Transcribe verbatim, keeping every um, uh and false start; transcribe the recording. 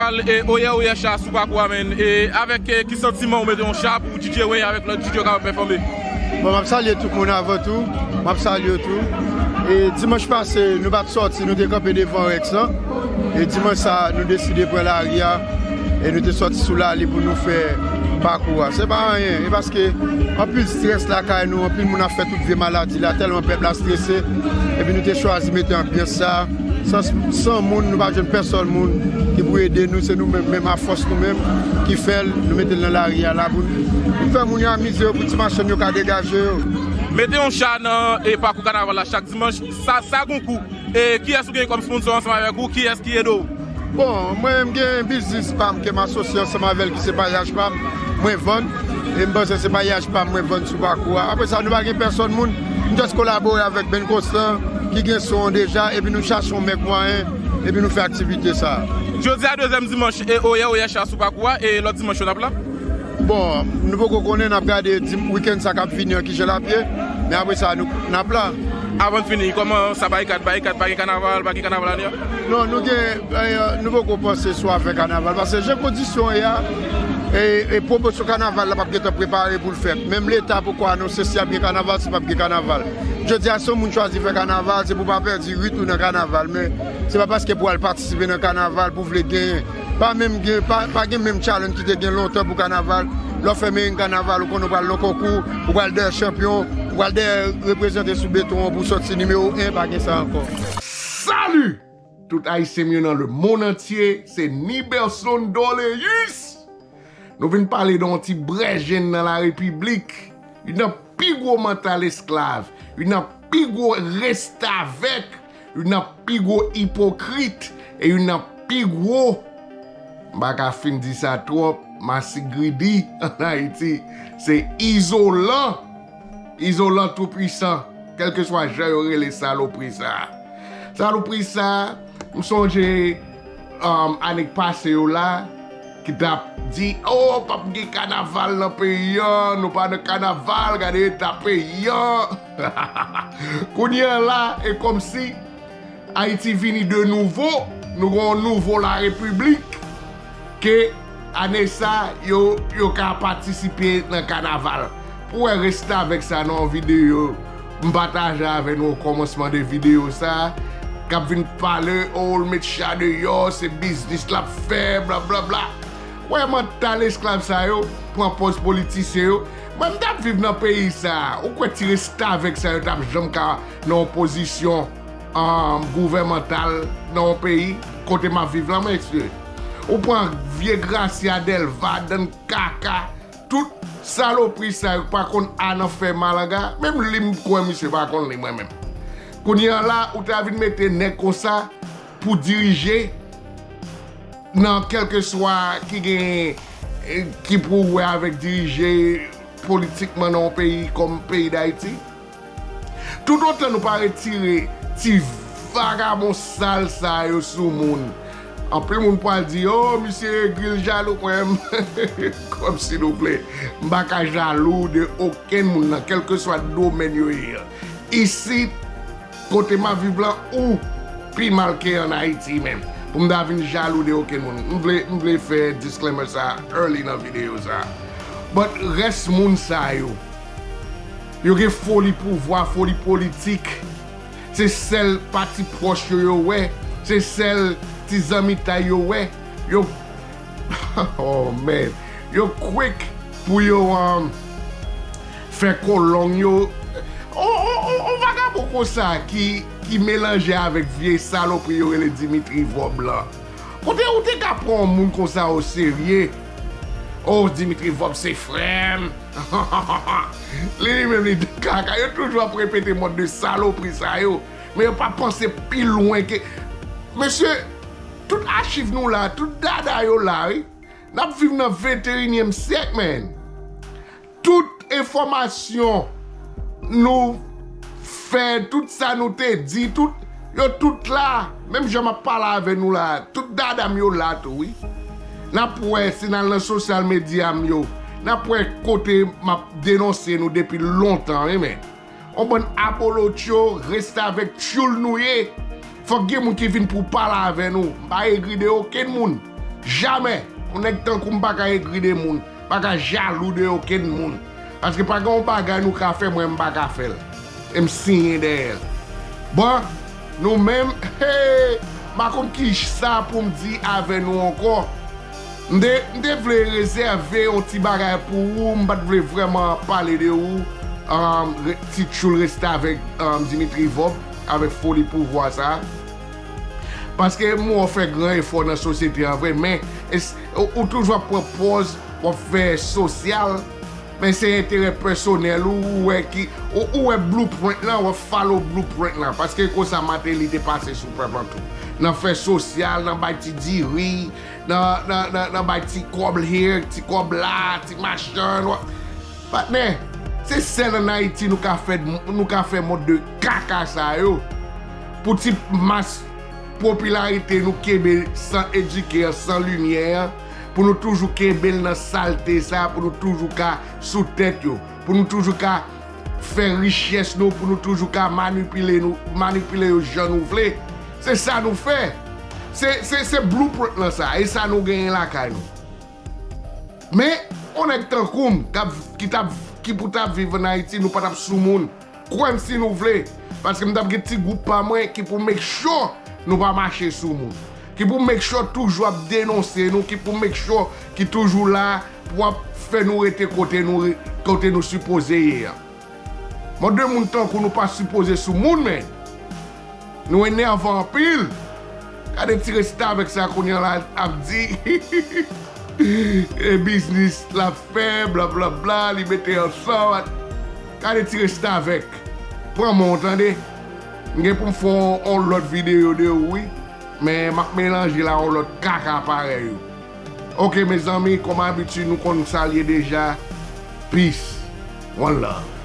Al, e, oyè, oyè, cha sou pakou a, menn. E avèk, e, ki santiman ou mete yon cha pou D J Wayne avèk lòt D J yo kapab pèfòme? Bon, m ap salye tout moun avan tou. M ap salye yo tou. E dimanch pase, nou pa t sòti, nou te kanpe devan Rex lan. E dimanch sa, nou deside pran lari a. E nou te sòti sou lali pou nou fè pakou a. Se pa anyen. E paske anpil strès lakay nou, anpil moun ap fè tout vye maladi la, tèlman pèp la strese. Epi nou te chwazi mete anbyans sa. San, san moun, nou pa jwenn pèsòn moun ki pou ede nou, se nou menm, menm afòs nou menm ki fè l, nou mete l nan lari a la pou n, pou n fè moun yo amize yo, pou ti machann yo ka degaje yo. Mete yon cha nan e pakou kanaval la chak dimanch, sa, sa gon kou. E kiyès ou gen kòm sponsò ansanm avèk ou, kiyès ki ede w? Bon, mwen m gen biznis pa m ke m asosye ansanm avè l ki se Paryaj pa m, mwen vann. E m panse se Paryaj pa m mwen vann sou pakou a. Apre sa, nou pa gen pèsòn moun. M just kolabore avèk Ben Constant ki gen son an deja, epi nou chache yon mèg mwayen, epi nou fè aktivite sa. Jodi a dezyèm dimanch, e oyè, oyè, cha sou pakou a, e lòt dimanch yo n ap la? Bon, nou poko konnen, n ap gade dim-, wikenn sa k ap vini an kijan l ap ye, men apre sa, nou, n ap la. Avan n fini, kòman sa, barikad, barikad, pa gen kanaval, pa gen kanaval ane a? Non, nou gen, eh, nou poko panse sou afè kanaval, paske jan kondisyon ye a, e, e pwomosyon kanaval la p ap gentan prepare pou l fèt. Menm Leta poko anonse si ap gen kanaval, si p ap gen kanaval. Jodi a, si yon moun chwazi fè kanaval, se pou pa pèdi uit ou nan kanaval, men se pa paske pou al patisipe nan kanaval, pou vle genyen. Pa menm gen, pa, pa gen menm challenge ki te gen lontan pou kanaval. Lè w fè meying kanaval, ou konnen w pral nan konkou, ou pral dèyè chanpyon, ou pral dèyè reprezante sou beton an pou w sòti nimewo en, pa gen sa ankò. Salut! Tout Ayisyen m yo nan lemonn antye, se Niberson Doléus. Nou vin pale de yon ti brèjenn nan larepiblik, youn nan pi gwo mantal esklav, youn nan pi gwo restavèk, youn nan pi gwo ipokrit, e youn nan pi gwo, m pa ka fin di sa twòp, masigridi ann Ayiti, se izolan. Izolan toupwisan, kèlkeswa jan yo rele salopri sa a. Salopri sa a, m sonje, um, ane k pase yo la, ki t ap di, oh, p ap gen kanaval nan peyi an, nou pa nan kanaval, gade eta peyi an. Kounye a la, e kòmsi Ayiti vini de nouvo, nou gen yon nouvo larepiblik, ke ane sa, yo, yo ka patisipe nan kanaval. Pou wè restavèk sa nan yon videyo, m pataje avè nou okòmansman de videyo sa, k ap vin pale, oh, l met cha deyò, se biznis l ap fè, blablabla. Wè mantal esklav sa yo, pran pòz politisyen yo. Mwen, m t ap viv nan peyi sa, ou kwè ti restavèk sa yo t ap janm ka nan yon pozisyon, um, gouvènmantal nan yon peyi kote m ap viv lan, mwen eksplike. Ou pran vye Gracia Delva, Dann Kaka, tout salopri sa yo k pa konn A nan fè malanga, menm li m kwè misye pa konn li mwen menm. Kounye a la, ou ta vin mete nèg konsa pou dirije nan kèlkeswa ki gen, eh, ki pou wè avèk dirije politikman nan yon peyi kòm peyi Dayiti. Toutotan nou pa retire ti vagabon sal sa yo sou moun, anpil moun pral di, oh, misye egri, l jalou, kwè m. Kòm silvouplè, m pa ka jalou de okenn moun nan kèlkeswa domèn yo ye. Isit, kote m ap viv lan, ou pi mal ke ann Ayiti menm. Pou m ta vin jalou de okenn moun. M vle, m vle fè disclaimer sa early nan videyo sa. But rès moun sa yo, yo gen foli pouvwa, foli politik. Se sèl pati pwòch yo yo wè. Se sèl ti zanmitay yo wè. Yo, oh man, yo quick pou yo, um, fè kolong yo. On, on, on, on vagabon konsa ki, ki melanje avèk vye salopri yo rele Dimitri Vorbe lan. Kote ou te ka pran yon moun konsa oserye? Oh, Dimitri Vorbe se frè m. Li, li menm, li kaka. Yo toujou ap repete mòd de salopri sa yo. Men yo pa panse pi lwen ke, mesye, tout achiv nou la, tout dada yo la, wi. N ap viv nan venteyinyèm syèk, man. Tout enfòmasyon nou fè, tout sa nou te di, tout, yo tout la. Menm jan m ap pale avè nou la, tout dada m yo la tou, wi. N ap wè, si n al nan sosyal medya m yo, n ap wè kote m ap denonse nou depi lontan, wi, men. On bann abolotcho, restavèk, tchoul nou ye. Fòk gen moun ki vin pou pale avè nou. M pa egri de okenn moun. Jamè! Yon nèg tankou m pa ka egri de moun, pa ka jalou de okenn moun. Paske pa gen yon bagay nou ka fè, mwen m pa ka fè l. E m siyen dèyè l. Bon, nou menm, hey, m pa konn ki sa pou m di avè nou ankò. M te, m te vle rezève yon ti bagay pou ou, m pa t vle vrèman pale de ou. Um, re- ti tchoul restavèk um, Dimitri Vorbe, avèk foli pouvwa sa. Paske m wè w fè gran efò nan sosyete an vre, men es- ou, ou toujou ap pran pòz w ap fè sosyal, men se enterè pèsonèl ou, ou wè ki, ou, ou wè blueprint lan, w ap follow blueprint lan, paske konsa Martelly te pase sou pèp lan tou. Nan fè sosyal, nan bay ti diri, nan, nan, nan, nan bay ti kòb here, ti kòb la, ti machann. Patnè, se sèl ann Ayiti nou ka fè, nou ka fè mòd de kaka sa yo. Pou ti mas popilarite nou kenbe san edike, san limyè an, pou nou toujou kenbe l nan salte sa, pou nou toujou ka sou tèt yo, pou nou toujou ka fè richès nou, pou nou toujou ka manipile nou, manipile yo jan nou vle. Se sa nou fè. Se, se, se blueprint lan sa, e sa nou genyen lakay nou. Men, yon nèg tankou m, k ap, ki t ap, ki pou t ap viv ann Ayiti, nou pa t ap sou moun. Kwè m si nou vle, paske m t ap gen ti gwoup pa mwen ki pou make sure nou pa mache sou moun. Ki pou make sure toujou ap denonse nou, ki pou make sure ki toujou la pou ap fè nou rete kote nou, kote nou sipoze ye a. Mòd de moun tankou nou pa sipoze sou moun, men. Nou enèvan anpil. Gade ti restavèk sa kounye a la ap di e biznis l ap fè, blablabla, li mete ansanm. Gade ti restavèk. Pran men w tande. M gen pou m fè yon, yon lòt videyo de ou, wi. Men m ap melanje l a yon lòt kaka parèy ou. Ok, mezanmi, kòm abitid, nou konn sa l ye deja. Peace. One love.